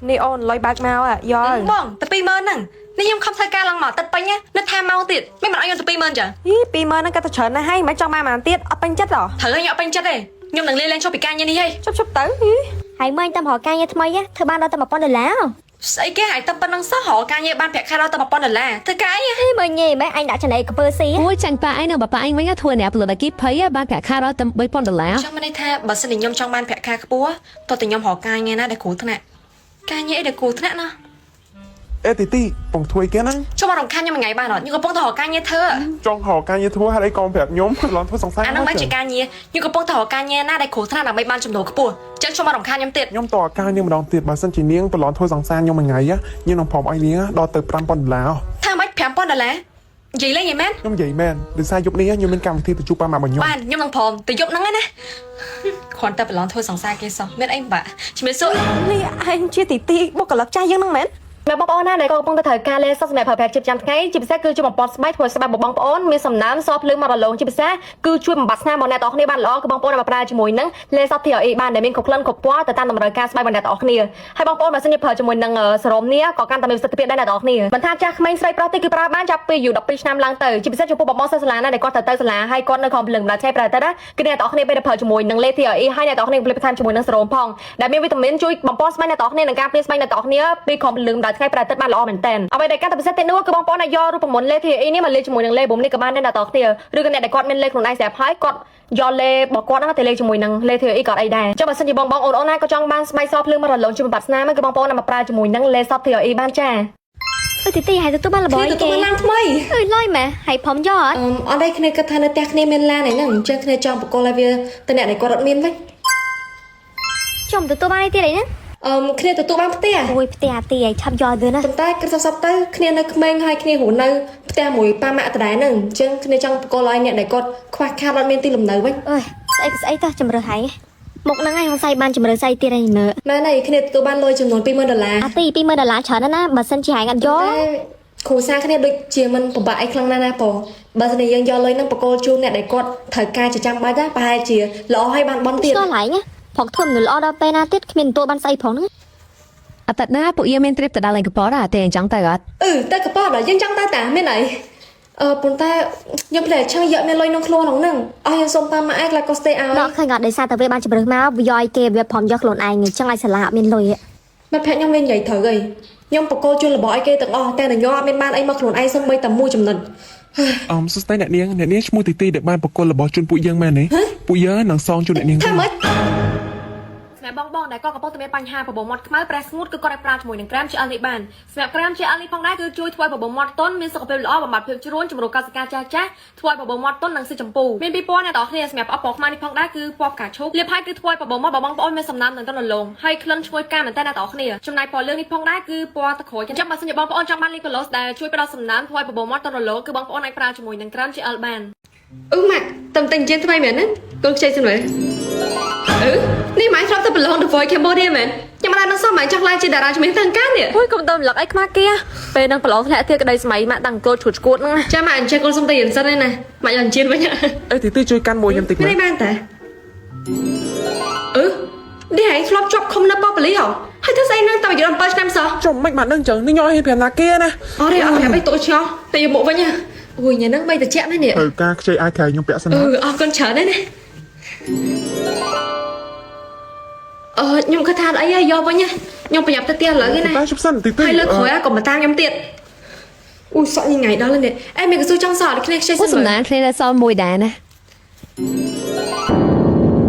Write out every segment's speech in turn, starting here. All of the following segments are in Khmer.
នេះអូនលុយបើកមកយក បងតែ20000ហ្នឹងនេះខ្ញុំខំធ្វើការឡើងមកទឹកពេញណានៅថែមម៉ោងទៀតមិនមិនឲ្យខ្ញុំទៅ20000ចឹង យី20000ហ្នឹងក៏ទៅច្រើនណាស់ហើយមិនចង់បានប៉ុន្មានទៀតអត់ពេញចិត្តហ៎ ត្រូវឲ្យខ្ញុំអត់ពេញចិត្តទេខ្ញុំនឹងលាលែងឈប់ពីការងារនេះហី ជប់ជប់ទៅយី ហើយមើលតាមរកការងារថ្មីធ្វើបានដល់តែ1000ដុល្លារ ស្អីគេហើយតែប៉ុណ្្នឹងសោះរកការងារបានប្រាក់ខែដល់តែ1000ដុល្លារធ្វើការអី ហេមើលញ៉េម៉េចអញដាក់ចំណីកពើស៊ី អូយចាញ់ប៉ាឯងនិងប៉ាប៉ាឯងវិញធ្វើអ្នកផលិតអាគីភ័យបានប្រាក់ខែដល់តែ3000ដុល្លារ ចង់មានន័យថាបើសិនជាខ្ញុំចង់បានប្រាក់ខែខ្ពស់តោះតែខ្ញុំរកការងារណាដែលគ្រោះថ្នាក់ការងារអីដែលគ្រោះថ្នាក់ណា អេទីទីពងធ្វើគេហ្នឹង ចូលមករំខានខ្ញុំមួយថ្ងៃបានអត់ខ្ញុំកំពុងតែរកការងារធ្វើ ចង់រកការងារធ្វើហើយអីក៏ប្រាប់ខ្ញុំឡងធ្វើសង្ស័យ អាហ្នឹងមិនជាការងារខ្ញុំកំពុងតែរកការងារណាដែលគ្រោះថ្នាក់ដើម្បីបានចំណូលខ្ពស់ចឹងចូលមករំខានខ្ញុំទៀត ខ្ញុំតការងារម្ដងទៀតបើសិនជានាងប្រឡងធ្វើសង្សារខ្ញុំមួយថ្ងៃខ្ញុំនឹងព្រមឲ្យនាងដល់ទៅ5000ដុល្លារ ថាម៉េច5000ដុល្លារនិយាយលេងយីមែន ខ្ញុំនិយាយមែនដោយសារយប់នេះខ្ញុំមានកម្មវិធីទៅជួបប៉ាម៉ាក់របស់ខ្ញុំ បានខ្ញុំនឹងព្រមទៅយប់ហ្នឹងឯណាគ្រាន់តែប្រឡងធ្វើសង្សារគេសោះមានអីពិបាកជំរាបសួរ នេះឯងជាទីទីបុគ្គលិកចាស់យើងហ្នឹងមែន សម្រាប់បងប្អូនណាដែលក៏កំពុងតែត្រូវការលេសសម្រាប់ប្រើប្រាស់ជាប្រចាំថ្ងៃជាពិសេសគឺជាបំពន់ស្បែកធ្វើឲ្យស្បែករបស់បងប្អូនមានសំណើមសភ្លឺមករលោងជាពិសេសគឺជួយបំបត្តិស្នាមរបស់អ្នកទាំងអស់គ្នាបានល្អគឺបងប្អូនអាចមកប្រើជាមួយនឹងលេស TRE បានដែលមានគ្រប់ក្លិនគ្រប់ពណ៌ទៅតាមតម្រូវការស្បែករបស់អ្នកទាំងអស់គ្នាហើយបងប្អូនបើសិនជាប្រើជាមួយនឹងសេរ៉ូមនេះក៏កាន់តែមានប្រសិទ្ធភាពដែរអ្នកទាំងអស់គ្នាមិនថាចាស់ក្មេងស្រីប្រុសទេគឺប្រើបានចាប់ពីអាយុ12ឆ្នាំឡើងទៅជាពិសេសចំពោះបងប្អូនសិស្សសាលាណាដែលគាត់ត្រូវទៅសាលាហើយគាត់នៅក្រោមភ្លើងកម្ដៅថ្ងៃប្រើទៅណាគឺអ្នកទាំងអស់គ្នាពេលដែលប្រើជាមួយនឹងលេ TRE ហើយអ្នកទាំងអស់គ្នាផលិតបន្ថែមជាមួយនឹងសេរ៉ូមផងដែលមានវីតាមីនជួយបំពន់ស្បែកអ្នកទាំងអស់គ្នានិងការពារស្បែកអ្នកទាំងអស់គ្នាពីក្រោមភ្លើងកម្ដៅថ្ងៃប្រើទឹកបានល្អមែនទែនអ្វីដែលកាន់តែពិសេសទៀតនោះគឺបងប្អូនអាចយករូបមន្តលេ TRE នេះមកលាយជាមួយនឹងលេបុំនេះក៏បានដែរអ្នកទាំងអស់គ្នាឬក៏អ្នកដែលគាត់មានលេខ្លួនឯងស្រាប់ហើយគាត់យកលេរបស់គាត់ហ្នឹងទៅលេជាមួយនឹងលេ TRE ក៏អីដែរចុះបើសិនជាបងបងអូនអូនណាក៏ចង់បានស្បែកសភ្លឺមករលោងជួយបំបត្តិស្នាមគឺបងប្អូនអាចមកប្រើជាមួយនឹងលេស TRE បានចា អឺទីទីហើយទទួលបានរបស់ គ្នាទទួល គេ បានឡានថ្មី អើយលុយម៉ែហើយព្រមយកអត់ អឺអត់ទេគ្នាគិតថានៅផ្ទះគ្នាមានឡានឯហ្នឹងអញ្ចឹងគ្នាចង់បកគលឲ្យវាទៅអ្នកដែលគាត់អត់មានវិញ ចំទទួលបានអីទៀតអីហ្នឹង អឺគ្នាទទួលបានផ្ទះ អូយផ្ទះទីឲ្យឆាប់យកទៅណា ប៉ុន្តែគិតសពៗទៅគ្នានៅក្មេងហើយគ្នារស់នៅផ្ទះមួយប៉ាម៉ាក់ដដែលហ្នឹងអញ្ចឹងគ្នាចង់បកគលឲ្យអ្នកដែលគាត់ខ្វះខាតអត់មានទីលំនៅវិញ អើយស្អីក៏ស្អីតោះជំរឿហើយមុខហ្នឹងឯងសង្ស័យបានជំរឿស្អីទៀតអីមើល មែនហើយគ្នាទទួលបានលុយចំនួន20000ដុល្លារ អាទី20000ដុល្លារច្រើនណាស់ណាបើសិនជាហែងអត់យក តែគ្រួសារគ្នាដូចជាមិនពិបាកអីខ្លាំងណាស់ណាបងបើសិនជាយើងយកលុយហ្នឹងបកគលជូនអ្នកដែលគាត់ត្រូវការជាចាំបាច់ណាប្រហែលជាល្អឲ្យបានបន់ទៀត ឆ្ងល់ហែងផងធ្វើមនុស្សល្អដល់ពេលណាទៀតគ្មានទទួលបានស្អីផងហ្នឹង អត់ណាពួកយើងមាន trip ទៅដល់ឡើងកពតអត់ទេអញ្ចឹងទៅអត់ អឺទៅកប៉ដល់យើងចង់ទៅតាមានអីអឺប៉ុន្តែខ្ញុំភ្លេចឆឹងយកមានលុយក្នុងខ្លួនក្នុងហ្នឹងអស់យើងសុំប៉ាម៉ាក់ឯងខ្លះក៏ stay ឲ្យ ដកឃើញអត់ដោយសារតែវាបានជំរឿមកវាយកឲ្យគេវាព្រមយកខ្លួនឯងអញ្ចឹងឲ្យសាលាអត់មានលុយ មិត្តភក្តិខ្ញុំវិញនិយាយត្រូវអីខ្ញុំបកគលជូនរបស់ឲ្យគេទាំងអស់តែតែខ្ញុំអត់មានបានអីមកខ្លួនឯងសូម្បីតែមួយចំណិត អមសួស្តីអ្នកនាងអ្នកនាងឈ្មោះទីទីដែលបានប្រកល់របស់ជូនពួកយើងមែនទេពួកយើងនឹងសងជូនអ្នកនាង ថាម៉េចសម្រាប់បងបងដែលគាត់កំពុងតែមានបញ្ហាបបោមាត់ខ្មៅប្រេះស្ងួតគឺគាត់អាចប្រើជាមួយនឹងក្រែម GL នេះបានសម្រាប់ក្រែម GL នេះផងដែរគឺជួយធ្វើឲ្យបបោមាត់ទន់មានសុខភាពល្អបំបត្តិភាពជ្រួនជំរុញកោសិកាចាស់ចាស់ធ្វើឲ្យបបោមាត់ទន់និងស៊ីចម្ពូមានពីរពណ៌អ្នកទាំងអស់គ្នាសម្រាប់អបពណ៌ខ្មៅនេះផងដែរគឺពណ៌ផ្កាឈូកលាបហើយគឺធ្វើឲ្យបបោមាត់បងប្អូនមានសំណើមនិងទន់រលោងហើយក្លិនឈ្ងុយផ្កាមែនតើអ្នកទាំងអស់គ្នាចំណែកពណ៌លឿងនេះផងដែរគឺពណ៌ទឹកក្រូចអញ្ចឹងបើសិនជាបងប្អូនចង់បានលីកូឡូសដែលជួយផ្ដល់សំណើមធ្វើឲ្យបបោមាត់ទន់រលោងគឺបងប្អូនអាចប្រើជាមួយនឹងក្រែម GL បានអឺម៉ាក់តំតែជៀនថ្មីមែនណាកូនខ្ចីសិនមើល អឺនេះម៉ែធ្លាប់ទៅប្រឡង The Voice Cambodia មែនខ្ញុំមិនដែលនឹងសោះម៉ែចង់ឡើងជាតារាជំនាញតាំងកានេះអូយកុំទៅរំលឹកអីខ្មាស់គេពេលនឹងប្រឡងធ្លាក់ទៀតក្តីសម័យម៉ាក់តាំងកូនឈួតឈួតហ្នឹងចាម៉ាក់អញ្ចឹងកូនសុំទៅរៀនសិនឯណាម៉ាក់យកអញ្ជៀនវិញ អេទីទីជួយកាន់មួយខ្ញុំតិចមើល មានអីបានតាអឺនេះឯងធ្លាប់ជាប់ឃុំនៅប៉ូលីសហ៎ហើយធ្វើស្អីនឹងតែអាយុ17ឆ្នាំសោះ ចុះមិនបានដឹងចឹងនេះខ្ញុំឲ្យហ៊ានប្រាប់ណាគេណា អត់ទេអត់ប្រាប់អីតូចឆ្ងល់តែយកមកវិញអូយញ៉ាំហ្នឹងមិនតិចមែននេះ ត្រូវការខ្ចីអាយក្រៅខ្ញុំពាក់សិន អឺ ណា អរគុណច្រើនណាស់ណាអឺខ្ញុំគិតថាអីយកវិញខ្ញុំប្រញាប់ទៅផ្ទះឥឡូវណា តែជប់សិនទីទី ហើយលើកក្រោយក៏មកតាមខ្ញុំទៀតអូសក់ញ៉ៃដល់នេះអេមានកស៊ូចង់សក់គ្នាខ្ចី អូសំណាងគ្នានៅសល់មួយដែរណា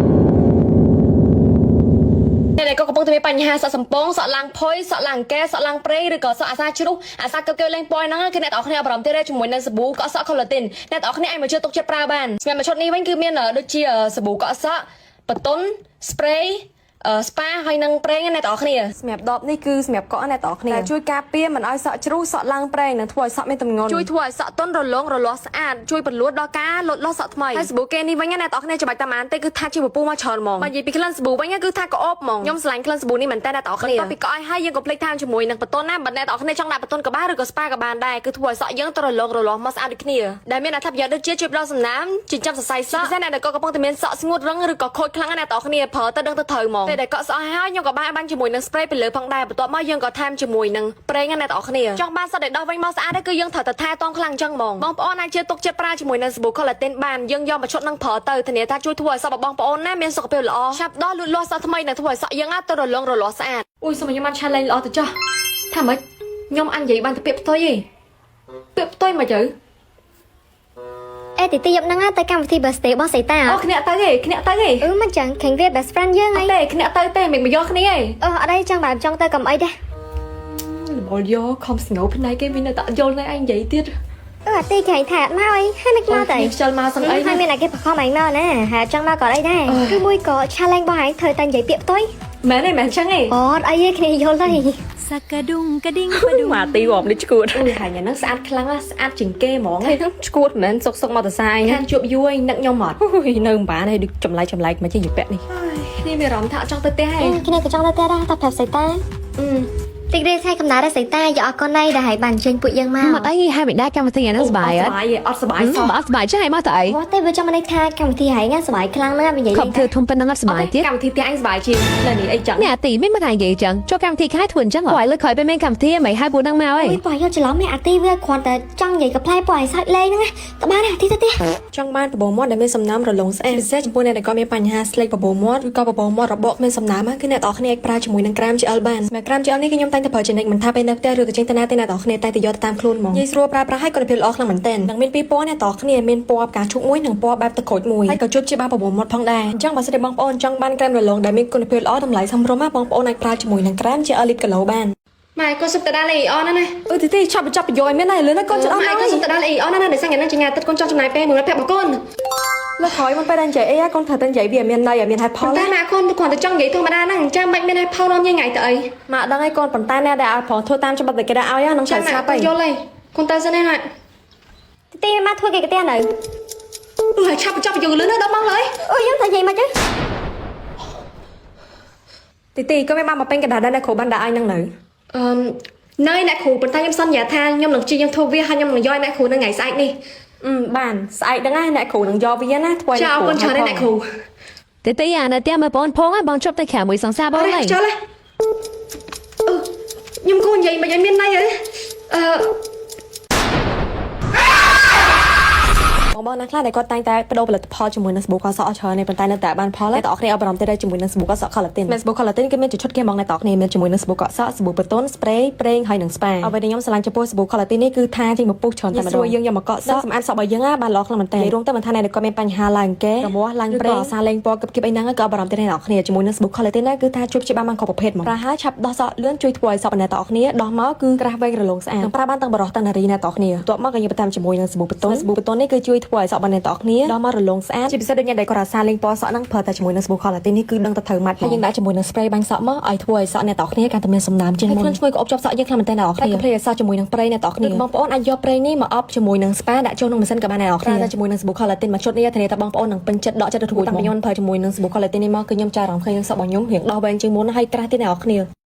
អ្នកដែលក៏កំពុងតែមានបញ្ហាសក់សំពងសក់ឡើងផុយសក់ឡើងកែសក់ឡើងប្រេងឬក៏សក់អាសាជ្រុះអាសាកើកើលេងពណ៌ហ្នឹងគឺអ្នកទាំងអស់គ្នាអារម្មណ៍ទៀតជាមួយនឹងសាប៊ូកក់សក់ collagen អ្នកទាំងអស់គ្នាអាចមកជឿទុកចិត្តប្រើបានសម្រាប់មួយឈុតនេះវិញគឺមានដូចជាសាប៊ូកក់សក់បតុន spray ស្ប៉ាហើយនឹងប្រេងអ្នកទាំងអស់គ្នា សម្រាប់ដបនេះគឺសម្រាប់កក់អ្នកទាំងអស់គ្នាដែលជួយការពារមិនឲ្យសក់ជ្រុះសក់ឡើងប្រេងនិងធ្វើឲ្យសក់មានទម្ងន់ ជួយធ្វើឲ្យសក់ទន់រលោងរលាស់ស្អាតជួយពន្លួតដល់ការលុតលាស់សក់ថ្មីហើយសាប៊ូគេនេះវិញអ្នកទាំងអស់គ្នាច្បាច់តាមអានទេគឺថាជាពពុះមកច្រើនហ្មងបើនិយាយពីក្លិនសាប៊ូវិញគឺថាក្អូបហ្មងខ្ញុំស្រឡាញ់ក្លិនសាប៊ូនេះមែនតើអ្នកទាំងអស់គ្នាបន្ទាប់ពីកក់ឲ្យហើយយើងក៏ភ្លេចថែមជាមួយនឹងបតុនណាបើអ្នកទាំងអស់គ្នាចង់ដាក់បតុនក៏បានឬក៏ស្ប៉ាក៏បានដែរគឺធ្វើឲ្យសក់យើងទន់រលោងរលាស់មកស្អាតដូចគ្នាដែលមានអត្ថប្រយោជន៍ដូចជាជួយផ្ដល់សំណើមចិញ្ចឹមសរសៃសក់ពិសេសអ្នកដែលក៏កំពុងតែមានសក់ស្ងួតរឹងឬក៏ខូចខ្លាំងណាស់អ្នកទាំងអស់គ្នាប្រើទៅដឹងទៅត្រូវហ្មង ពេលដែលកក់សក់ហើយខ្ញុំក៏បានបាញ់ជាមួយនឹង spray ពីលើផងដែរបន្ទាប់មកយើងក៏ថែមជាមួយនឹងប្រេងណាអ្នកទាំងអស់គ្នាចង់បានសក់ដែលដោះវិញមកស្អាតគឺយើងត្រូវតែថែទាំខ្លាំងចឹងហ្មងបងប្អូនអាចជឿទុកចិត្តប្រើជាមួយនឹងសាប៊ូ collagen បានយើងយកមកឈុតនឹងប្រើទៅធានាថាជួយធ្វើឲ្យសក់របស់បងប្អូនណាមានសុខភាពល្អឆាប់ដោះលូតលាស់សក់ថ្មីនិងធ្វើឲ្យសក់យើងទៅរលងរលាស់ស្អាតអូយសូមខ្ញុំបាន challenge ល្អទៅចុះថាម៉េចខ្ញុំអញនិយាយបានតែពាក្យផ្ទុយឯងពាក្យផ្ទុយមកទៅ អេទីទីយប់ហ្នឹងទៅកម្មវិធី birthday របស់សីតា អូគ្នាទៅឯងគ្នាទៅឯង អឺមិនចឹងឃើញវា best friend យើងអី ទេគ្នាទៅទេមិនមកយកគ្នាឯង អឺអត់អីចង់បែបចង់ទៅកំអីដែរ លបយកខំស្ងោផ្នែកគេមាននៅតែយល់នៅឯងនិយាយទៀត អឺអាទីគេថាអត់មកអីហើយមិនមកទៅ ខ្ជិលមកសឹងអី ហើយមានតែគេបខំឯងមកណាហើយចង់មកក៏អីដែរគឺមួយក៏ challenge របស់ឯងត្រូវតែនិយាយពាក្យផ្ទុយ មែនទេមែនចឹងឯង អត់អីទេគ្នាយល់ហើយ សាកឌុងកឌីងបឌុង មកទីរាប់នេះឈួត អូយហើយញ៉ាំហ្នឹងស្អាតខ្លាំងណាស់ស្អាតជាងគេហ្មង ហើយហ្នឹងឈួតមិនមែនសុកសុកមកតសាយ ខានជួបយូរឯងនឹកខ្ញុំអត់ អូយនៅមិនបានទេដូចចម្លែកចម្លែកមកជាយពាក់នេះ នេះមានអារម្មណ៍ថាអត់ចង់ទៅផ្ទះឯង គ្នាក៏ចង់ទៅផ្ទះដែរតែប្រាប់សីតាតិចរៀនថ្ងៃកំណើតសីតាយកអរគុណដែរដែលឲ្យបានចេញពួកយើងមក មកអីហើយមិនដែរកម្មវិធីអាហ្នឹងសប្បាយអត់ សប្បាយអត់សប្បាយសោះ អត់សប្បាយចឹងហើយមកទៅអី វ៉ាទេវាចង់មានន័យថាកម្មវិធីហែងសប្បាយខ្លាំងណាស់វានិយាយ ខំធ្វើធំប៉ុណ្ណឹងអត់សប្បាយទៀត កម្មវិធីផ្ទះឯងសប្បាយជាងលើនេះអីចឹង នេះអាទីមិនមកថានិយាយចឹងចូលកម្មវិធីខែធ្វើអញ្ចឹងហ៎លើក្រោយពេលមានកម្មវិធីមិនឲ្យពួកហ្នឹងមកអី អូយបើយកច្រឡំឯអាទីវាគ្រាន់តែចង់និយាយកំប្លែងពួកឯងសើចលេងហ្នឹងណាតើបានអាទីទៅទេ ចង់បានបបោមាត់ដែលមានសំណើមរលោងស្អាតពិសេសចំពោះអ្នកដែលគាត់មានបញ្ហាស្លេកបបោមាត់ឬក៏បបោមាត់របកមានសំណើមគឺអ្នកទាំងអស់គ្នាអាចប្រើជាមួយនឹងក្រាម GL បានសម្រាប់ក្រាម GL នេះគឺខ្ញុំតែងតែប្រើជានិច្ចមិនថាពេលនៅផ្ទះឬក៏ចេញទៅណាទេអ្នកទាំងអស់គ្នាតែងតែយកទៅតាមខ្លួនហ្មងងាយស្រួលប្រើប្រាស់ហើយគុណភាពល្អខ្លាំងមែនទែននិងមានពីរពណ៌អ្នកទាំងអស់គ្នាមានពណ៌ផ្កាឈូកមួយនិងពណ៌បែបទឹកក្រូចមួយហើយក៏ជួបជាបានបបោមាត់ផងដែរអញ្ចឹងបើសិនជាបងប្អូនចង់បានក្រែមរលោងដែលមានគុណភាពល្អតម្លៃសមរម្យបងប្អូនអាចប្រើជាមួយនឹងក្រែម GL Lip Glow បាន ម៉ែកូនសុំទៅដល់អីអនណាណា អឺទីទីឆាប់បញ្ចប់ប្រយោជន៍មានហើយលឿនណាស់កូនចិត្តអស់ ម៉ែ ហើ កូនសុំទៅដល់អីអនណាណាដោយសារថ្ងៃហ្នឹងជាថ្ងៃអាទិត្យកូនចង់ចំណាយពេលមួយមិត្តភក្តិរបស់កូន លើក្រោយមុនពេលដែលនិយាយអីកូនត្រូវតែនិយាយវាមានន័យឲ្យមានហេតុផល តែម៉ែកូនគ្រាន់តែចង់និយាយធម្មតាហ្នឹងចាំមិនមានឲ្យផលនាំញ៉ៃទៅអី ម៉ាក់ដឹងហើយកូនប៉ុន្តែអ្នកដែលឲ្យប្រងធ្វើតាមច្បាប់ដែលគេដាក់ឲ្យហ្នឹង ចាំ ត្រូវស្រាប់ហើ ម៉ែកូនយល់ហើយកូនទៅសិនឯងម៉ែ ទីមកធ្វើគេកាទេនៅ អឺឆាប់បញ្ចប់ប្រយោគលឿនណាស់ដល់ម៉ោងហើយ អូយយើងតែនិយាយមកចឹង ទីទីក៏មិនបានមកពេញកណ្ដាលដែរអ្នកគ្រូបានដាក់ឲ្យហ្នឹងនៅ អឺនៅអ្នកគ្រូប៉ុន្តែខ្ញុំសន្យាថាខ្ញុំនឹងព្យាយាមធ្វើវាហើយខ្ញុំនឹងយកឲ្យអ្នកគ្រូនៅថ្ងៃស្អែកនេះ អឺបានស្អែកហ្នឹងណាអ្នកគ្រូនឹងយកវាណាធ្វើឲ្យ ចាអរគុណច្រើនណាស់អ្នកគ្រូ ទីទីអានៅផ្ទះមើលបងផងបងជប់ទៅក្រៅមួយសង្សារបងហើយ ចូលហើយអឺខ្ញុំគួរនិយាយមិនឲ្យមានន័យហ៎អឺ បងបងណាខ្លះដែលគាត់តែងតែបដូរផលិតផលជាមួយនឹងសាប៊ូកសក់ច្រើននេះប៉ុន្តែនៅតែបានផលតែតគ្នាអបរំទេដែរជាមួយនឹងសាប៊ូកសក់ collagen មានសាប៊ូ collagen គឺមានជាឈុតគេហ្មងអ្នកតគ្នាមានជាមួយនឹងសាប៊ូកសក់សាប៊ូបតុន spray ប្រេងហើយនិង spa អ្វីដែលខ្ញុំស្រឡាញ់ចំពោះសាប៊ូ collagen នេះគឺថាចេញមកពុះច្រើនតែម្ដងយើងយកមកកក់សក់សម្អាតសក់របស់យើងបានល្អខ្លាំងមែនទែនរួមទៅមិនថាអ្នកដែលគាត់មានបញ្ហាឡើងកេរមាស់ឡើងប្រេងសាលេងពណ៌គឹបគៀបអីហ្នឹងក៏អបរំទេអ្នកគ្នាជាមួយនឹងសាប៊ូ collagen នេះគឺថាជួយព្យាបាលបានគ្រប់ប្រភេទហ្មងប្រើហើយឆាប់ដោះសក់លឿនជួយធ្វើឲ្យសក់អ្នកតគ្នាដោះមកគឺក្រាស់វែងរលោងស្អាតនិងប្រើបានទាំងបរោះទាំងនារីអ្នកតគ្នាបន្ទាប់មកក៏យើងបន្ថែមជាមួយនឹងសាប៊ូបតុនសាប៊ូបតុននេះគឺជួយធ្វើឲ្យសក់របស់អ្នកតគ្នាដោះមករលោងស្អាតជាពិសេសដូចអ្នកដែលគាត់អាសាលេងពណ៌សក់ហ្នឹងប្រើតែជាមួយនឹងសាប៊ូ collagen នេះគឺដឹងតែត្រូវម៉ាត់ហើយយើងដាក់ជាមួយនឹង spray បាញ់សក់មកឲ្យធ្វើឲ្យសក់អ្នកតគ្នាកាន់តែមានសំណើមជាងមុនហើយខ្លួនឈ្ងុយក៏អបជាប់សក់យើងខ្លាំងមែនទែនអ្នកគ្នាហើយក៏ភ្លេចឲ្យសក់ជាមួយនឹងប្រេងអ្នកតគ្នាបងប្អូនអាចយកប្រេងនេះមកអបជាមួយនឹង spa ដាក់ចូលក្នុងម៉ាស៊ីនក៏បានដែរអ្នកគ្នាតែជាមួយនឹងសាប៊ូ collagen មួយឈុតនេះធានាថាបងប្អូននឹងពេញចិត្តដកចិត្តរួចតាំងពីខ្ញុំប្រើជាមួយនឹងសាប៊ូ collagen នេះមកគឺខ្ញុំចារអារម្មណ៍ឃើញសក់របស់ខ្ញុំរៀងដោះវែងជាងមុនហើយក្រាស់ទៀតអ្នកគ្នា